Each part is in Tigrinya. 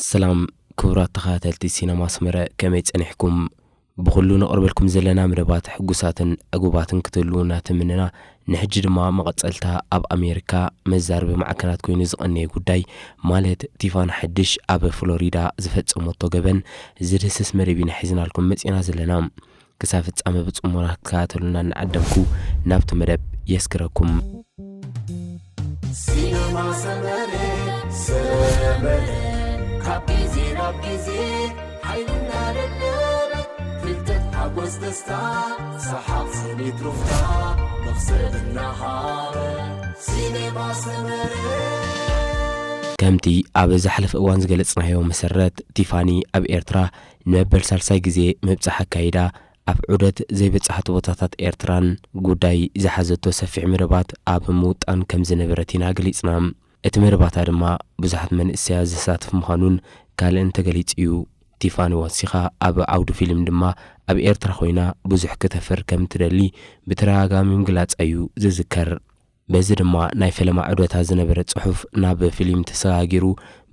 ሰላም ክቡራት ተኸታተልቲ ሲነማ ኣስመረ፣ ከመይ ጸኒሕኩም? ብኹሉ ነቕርበልኩም ዘለና መደባት ሕጉሳትን ዕጉባትን ክትህልዉ እናተመነና፣ ንሕጂ ድማ መቐጸልታ ኣብ ኣሜሪካ መዛረቢ ማዕከናት ኮይኑ ዝቐነየ ጉዳይ፣ ማለት ቲፋን ሓድሽ ኣብ ፍሎሪዳ ዝፈጸመቶ ገበን ዝድህስስ መደብ ኢና ሒዝናልኩም መጺና ዘለና። ክሳብ ፍጻመ ብጽሞና ክትከታተሉና እናዓደምኩ ናብቲ መደብ የስግረኩም። ሲነማ ሰመረ፣ ሰመረ፣ ካብ ግዜ ናብ ግዜ ሓይሊ እናደለበ፣ ፍልጠት፣ ሓጎስ፣ ደስታ፣ ሰሓቕ፣ ስኒት፣ ሩፍታ፣ መኽሰብ እናሃበ፣ ሲነማ ሰመረ። ከምቲ ኣብ ዝሓለፈ እዋን ዝገለጽናዮ መሰረት፣ ቲፋኒ ኣብ ኤርትራ ንመበል ሳልሳይ ግዜ ምብጻሕ ኣካይዳ፣ ኣብ ዑደት ዘይበጻሕቲ ቦታታት ኤርትራን ጉዳይ ዝሓዘቶ ሰፊሕ መደባት ኣብ ምውጣን ከም ዝነበረት ኢና ገሊጽና። እቲ መደባታ ድማ ብዙሓት መንእሰያት ዘሳትፍ ምዃኑን ካልእን ተገሊጹ እዩ። ቲፋኒ ወሲኻ ኣብ ዓውዲ ፊልም ድማ ኣብ ኤርትራ ኮይና ብዙሕ ክተፍር ከም ትደሊ ብተደጋጋሚ ምግላጻ እዩ ዝዝከር። በዚ ድማ ናይ ፈለማ ዑደታ ዝነበረ ጽሑፍ ናብ ፊልም ተሰጋጊሩ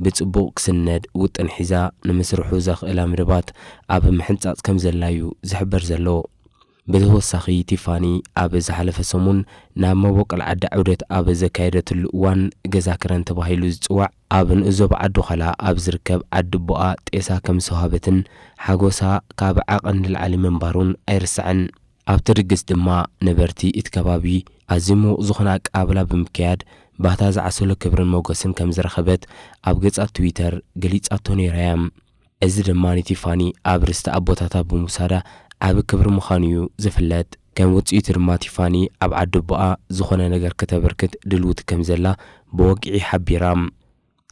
ብጽቡቕ ክስነድ ውጥን ሒዛ ንምስርሑ ዘኽእላ መደባት ኣብ ምሕንጻጽ ከም ዘላ እዩ ዝሕበር ዘሎ። ብተወሳኺ ቲፋኒ ኣብ ዝሓለፈ ሰሙን ናብ መበቆል ዓዳ ዑደት ኣብ ዘካየደትሉ እዋን ገዛ ክረን ተባሂሉ ዝጽዋዕ ኣብ ንእዞብ ዓዲ ዃላ ኣብ ዝርከብ ዓዲ ኣቦኣ ጤሳ ከም ዝተዋህበትን ሓጎሳ ካብ ዓቐን ንላዕሊ ምንባሩን ኣይርሳዕን። ኣብቲ ድግስ ድማ ነበርቲ እቲ ከባቢ ኣዝዩ ምዉቕ ዝኾነ ኣቀባብላ ብምክያድ፣ ባታ ዝዓሰሎ ክብርን ሞገስን ከም ዝረኸበት ኣብ ገጻ ትዊተር ገሊጻቶ ነይራ እያ። እዚ ድማ ንቲፋኒ ኣብ ርስቲ ኣቦታታ ብምውሳዳ ዓቢ ክብሪ ምዃኑ እዩ ዝፍለጥ። ከም ውጽኢቱ ድማ ቲፋኒ ኣብ ዓዲ ኣቦኣ ዝኾነ ነገር ከተበርክት ድልውቲ ከም ዘላ ብወግዒ ሓቢራ።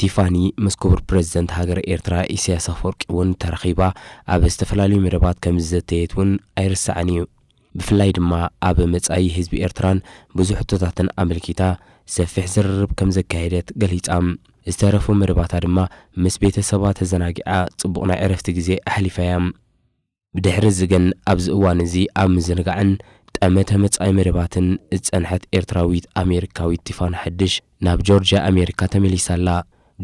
ቲፋኒ ምስ ክቡር ፕረዚደንት ሃገረ ኤርትራ ኢሳያስ ኣፈወርቂ እውን ተራኺባ ኣብ ዝተፈላለዩ መደባት ከም ዝዘተየት እውን ኣይርሳዕን እዩ። ብፍላይ ድማ ኣብ መጻኢ ህዝቢ ኤርትራን ብዙሕ ሕቶታትን ኣመልኪታ ሰፊሕ ዝርርብ ከም ዘካየደት ገሊጻ። ዝተረፉ መደባታ ድማ ምስ ቤተሰባ ተዘናጊዓ ጽቡቕ ናይ ዕረፍቲ ግዜ ኣሕሊፋ እያ። ብድሕሪ እዚ ግን ኣብዚ እዋን እዚ ኣብ ምዝንጋዕን ጠመተ መጻኢ መደባትን ዝጸንሐት ኤርትራዊት ኣሜሪካዊት ቲፋን ሓድሽ ናብ ጆርጅያ ኣሜሪካ ተመሊሳ ኣላ።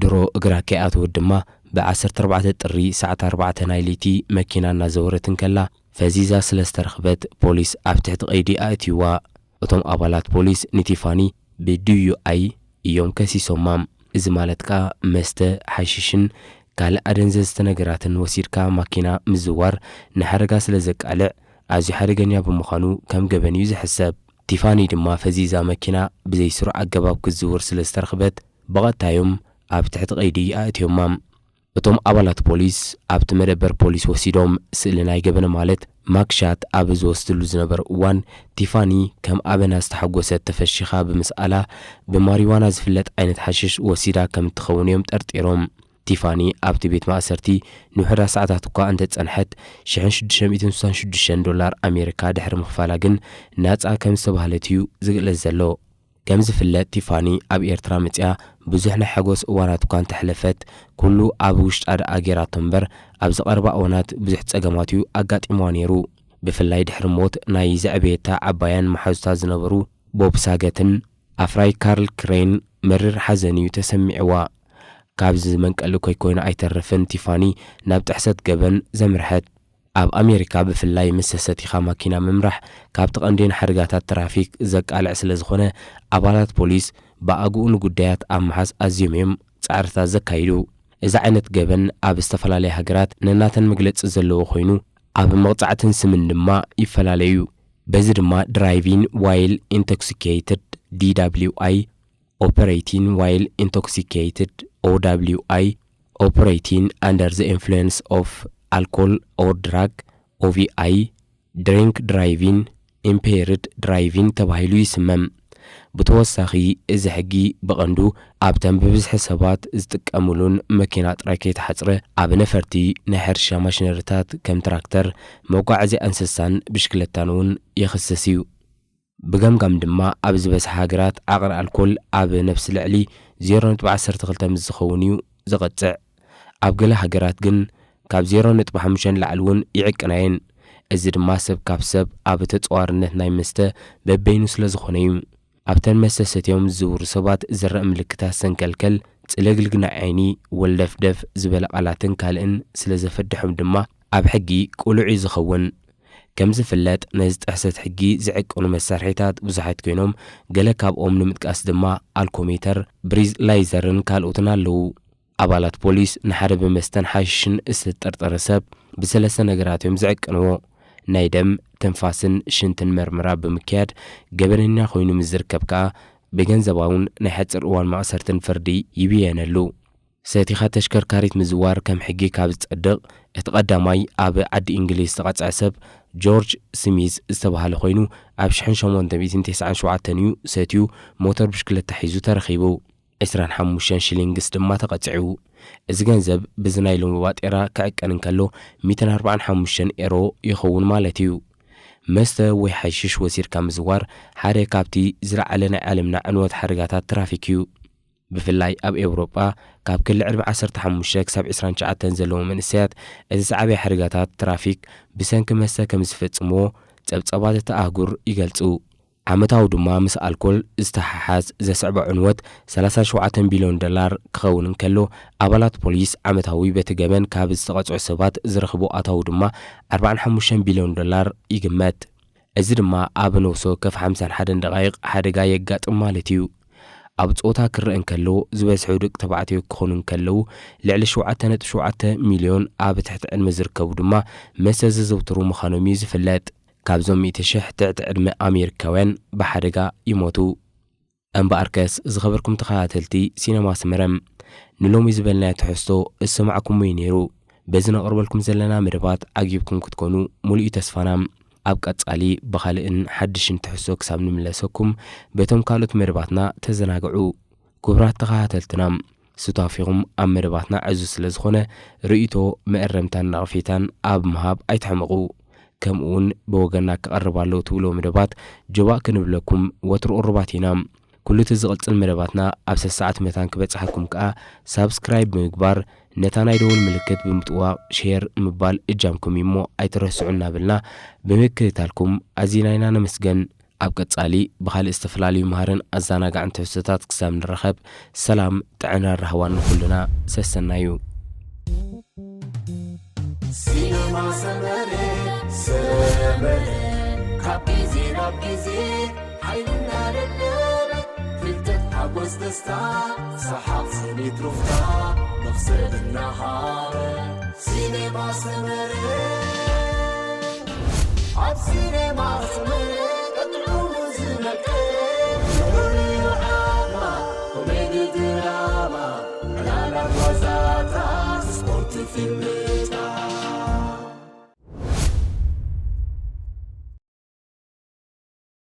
ድሮ እግራ ከይኣተወት ድማ ብ ዓሰርተ ኣርባዕተ ጥሪ ሰዓት ኣርባዕተ ናይ ለይቲ መኪና እናዘወረት እንከላ ፈዚዛ ስለ ዝተረኽበት ፖሊስ ኣብ ትሕቲ ቀይዲ ኣእትይዋ። እቶም ኣባላት ፖሊስ ንቲፋኒ ብዲዩኣይ እዮም ከሲሶማ። እዚ ማለት ከኣ መስተ፣ ሓሽሽን ካልእ ኣደንዘዝቲ ነገራትን ወሲድካ ማኪና ምዝዋር ንሓደጋ ስለ ዘቃልዕ ኣዝዩ ሓደገኛ ብምዃኑ ከም ገበን እዩ ዝሕሰብ። ቲፋኒ ድማ ፈዚዛ መኪና ብዘይስሩዕ ኣገባብ ክትዝውር ስለ ዝተረኽበት ብቐጥታ እዮም ኣብ ትሕቲ ቀይዲ ኣእትዮማ። እቶም ኣባላት ፖሊስ ኣብቲ መደበር ፖሊስ ወሲዶም ስእሊ ናይ ገበን ማለት ማግሻት ኣብ ዝወስድሉ ዝነበሩ እዋን ቲፋኒ ከም ኣበና ዝተሓጎሰት ተፈሺኻ ብምስኣላ ብማሪዋና ዝፍለጥ ዓይነት ሓሽሽ ወሲዳ ከም እትኸውን እዮም ጠርጢሮም። ቲፋኒ ኣብቲ ቤት ማእሰርቲ ንውሑዳት ሰዓታት እኳ እንተጸንሐት ሽሕን ሽዱሽተ ሚእትን ስሳን ሽዱሽተን ዶላር ኣሜሪካ ድሕሪ ምኽፋላ ግን ናጻ ከም ዝተባህለት እዩ ዝግለጽ ዘሎ። ከም ዝፍለጥ ቲፋኒ ኣብ ኤርትራ መጺኣ ብዙሕ ናይ ሓጎስ እዋናት እኳ እንተሕለፈት ኩሉ ኣብ ውሽጣ ደኣ ጌራቶ እምበር ኣብዚ ቀረባ እዋናት ብዙሕ ጸገማት እዩ ኣጋጢምዋ ነይሩ። ብፍላይ ድሕሪ ሞት ናይ ዘዕበየታ ዓባያን መሓዙታ ዝነበሩ ቦብ ሳገትን ኣፍራይ ካርል ክሬን መሪር ሓዘን እዩ ተሰሚዕዋ። ካብዚ መንቀሊ ኮይኮይኑ ኣይተርፍን ቲፋኒ ናብ ጥሕሰት ገበን ዘምርሐት። ኣብ ኣሜሪካ ብፍላይ ምስ ሰሰቲኻ ማኪና ምምራሕ ካብቲ ቀንዲ ንሓደጋታት ትራፊክ ዘቃልዕ ስለ ዝኾነ ኣባላት ፖሊስ ብኣግኡ ንጉዳያት ኣብ ምሓዝ ኣዝዮም እዮም ጻዕርታት ዘካይዱ። እዚ ዓይነት ገበን ኣብ ዝተፈላለያ ሃገራት ነናተን መግለጺ ዘለዎ ኮይኑ ኣብ መቕጻዕትን ስምን ድማ ይፈላለዩ። በዚ ድማ ድራይቪን ዋይል ኢንቶክሲኬትድ ዲ ደብሊው ኣይ፣ ኦፐሬቲን ዋይል ኢንቶክሲኬትድ ኦ ደብሊው ኣይ፣ ኦፐሬቲን ኣንደር ዘ ኢንፍሉዌንስ ኦፍ ኣልኮል ኦር ድራግ ኦ ቪ ኣይ፣ ድሪንክ ድራይቪን ኢምፔርድ ድራይቪን ተባሂሉ ይስመም። ብተወሳኺ እዚ ሕጊ ብቐንዱ ኣብተን ብብዝሒ ሰባት ዝጥቀምሉን መኪና ጥራይ ከይተሓጽረ ኣብ ነፈርቲ ናይ ሕርሻ ማሽነሪታት ከም ትራክተር፣ መጓዓዝያ እንስሳን ብሽክለታን እውን የኽስስ እዩ። ብገምጋም ድማ ኣብ ዝበዝሓ ሃገራት ዓቕን ኣልኮል ኣብ ነፍሲ ልዕሊ ዜሮ ነጥቢ ዓሰርተ ክልተ ምስ ዝኸውን እዩ ዝቐጽዕ። ኣብ ገለ ሃገራት ግን ካብ ዜሮ ነጥቢ ሓሙሽተ ንላዕሊ እውን ይዕቅና እየን። እዚ ድማ ሰብ ካብ ሰብ ኣብ ተጸዋርነት ናይ መስተ በበይኑ ስለ ዝኾነ እዩ። ኣብተን መስተ ሰትዮም ዝዝውሩ ሰባት ዝረአ ምልክታት ሰንከልከል፣ ጽለግልግ ናይ ዓይኒ፣ ወልደፍደፍ ዝበለ ቃላትን ካልእን ስለ ዘፈድሖም ድማ ኣብ ሕጊ ቅሉዕ እዩ ዝኸውን። ከም ዝፍለጥ ነዚ ጥሕሰት ሕጊ ዝዕቅኑ መሳርሒታት ብዙሓት ኮይኖም፣ ገለ ካብኦም ንምጥቃስ ድማ ኣልኮሜተር፣ ብሪዝ ላይዘርን ካልኦትን ኣለዉ። ኣባላት ፖሊስ ንሓደ ብመስተን ሓሽሽን ዝተጠርጠረ ሰብ ብሰለስተ ነገራት እዮም ዝዕቅንዎ። ናይ ደም፣ ትንፋስን ሽንትን መርመራ ብምክያድ ገበነኛ ኮይኑ ምስ ዝርከብ ከኣ ብገንዘባውን ናይ ሓጺር እዋን ማእሰርትን ፍርዲ ይብየነሉ። ሰቲኻ ተሽከርካሪት ምዝዋር ከም ሕጊ ካብ ዝጸድቕ እቲ ቀዳማይ ኣብ ዓዲ እንግሊዝ ዝተቐጽዐ ሰብ ጆርጅ ስሚዝ ዝተባህለ ኮይኑ ኣብ ሽሕን ሸሞንተ ሚእትን ተስዓን ሸውዓተን እዩ ሰትዩ ሞተር ብሽክለታ ሒዙ ተረኺቡ። ዕስራን ሓሙሽተን ሽሊንግስ ድማ ተቐጺዑ። እዚ ገንዘብ ብዚ ናይ ሎሚ ባጤራ ክዕቀን እንከሎ ሚእትን ኣርባዓን ሓሙሽተን ኤሮ ይኸውን ማለት እዩ። መስተ ወይ ሓሽሽ ወሲድካ ምዝዋር ሓደ ካብቲ ዝለዓለ ናይ ዓለምና ዕንወት ሓደጋታት ትራፊክ እዩ። ብፍላይ ኣብ ኤውሮጳ ካብ ክሊ ዕድመ ዓሰርተ ሓሙሽተ ክሳብ ዕስራን ትሽዓተን ዘለዉ መንእሰያት እቲ ዝዓበየ ሓደጋታት ትራፊክ ብሰንኪ መስተ ከም ዝፈጽምዎ ጸብጻባት እታ ኣህጉር ይገልጹ። ዓመታዊ ድማ ምስ ኣልኮል ዝተሓሓዝ ዘስዕቦ ዕንወት ሰላሳ ሸውዓተ ቢልዮን ዶላር ክኸውን እንከሎ፣ ኣባላት ፖሊስ ዓመታዊ በቲ ገበን ካብ ዝተቐጽዑ ሰባት ዝረኽቦ ኣታዊ ድማ ኣርባዓን ሓሙሽተን ቢልዮን ዶላር ይግመት። እዚ ድማ ኣብ ነፍሲ ወከፍ ሓምሳን ሓደን ደቓይቕ ሓደጋ የጋጥም ማለት እዩ። ኣብ ጾታ ክረአ እንከሎ፣ ዝበዝሑ ደቂ ተባዕትዮ ክኾኑ እንከለዉ፣ ልዕሊ ሸውዓተ ነጥቢ ሸውዓተ ሚልዮን ኣብ ትሕቲ ዕድመ ዝርከቡ ድማ መስተ ዘዘውትሩ ምዃኖም እዩ ዝፍለጥ። ካብዞም ሚእቲ ሽሕ ትሕቲ ዕድመ ኣሜሪካውያን ብሓደጋ ይሞቱ። እምበኣርከስ ዝኸበርኩም ተኸታተልቲ ሲነማ ኣስመረ፣ ንሎሚ ዝበልናዮ ትሕዝቶ ዝሰማዕኩሞ እዩ ነይሩ። በዚ ነቕርበልኩም ዘለና መደባት ዓጊብኩም ክትኮኑ ሙሉእ እዩ ተስፋና። ኣብ ቀጻሊ ብኻልእን ሓድሽን ትሕዝቶ ክሳብ ንምለሰኩም በቶም ካልኦት መደባትና ተዘናግዑ። ክቡራት ተኸታተልትና፣ ሱታፌኹም ኣብ መደባትና ዕዙዝ ስለ ዝኾነ ርእይቶ፣ መእረምታን ነቐፌታን ኣብ ምሃብ ኣይትሕመቑ። ከምኡውን ብወገንና ክቐርብ ኣለዎ ትብልዎ መደባት ጆባእ ክንብለኩም ወትሩ ቅሩባት ኢና። ኩሉ እቲ ዝቕጽል መደባትና ኣብ ሰሰዓት መታን ክበጽሓኩም ከኣ ሳብስክራይብ ብምግባር ነታ ናይ ደወል ምልክት ብምጥዋቕ ሼር ምባል እጃምኩም እዩ እሞ ኣይትረስዑ እናበልና ብምክትታልኩም ኣዚና ኢና ነመስገን። ኣብ ቀጻሊ ብኻልእ ዝተፈላለዩ መሃርን ኣዘናጋዕን ትሕዝቶታት ክሳብ ንራኸብ ሰላም ጥዕናን ራህዋን ንኹልና ሰሰናዩ። ሲነማ ሰመረ ሰመረ ካብ ግዜ ናብ ግዜ ሓይልና ደደበ ፍልጠት ሓጎስ ደስታ ሰሓቕ ስኒት ሩፍታ መኽሰብ እናሃበ ሲነማ ሰመረ ኣብ ሲነማ ሰመረ ቀጥዑ ዝነቀ ፍሉይ ዓማ ኮሜዲ ድራማ ዕላላት ዋዛታት ስፖርት ፊልም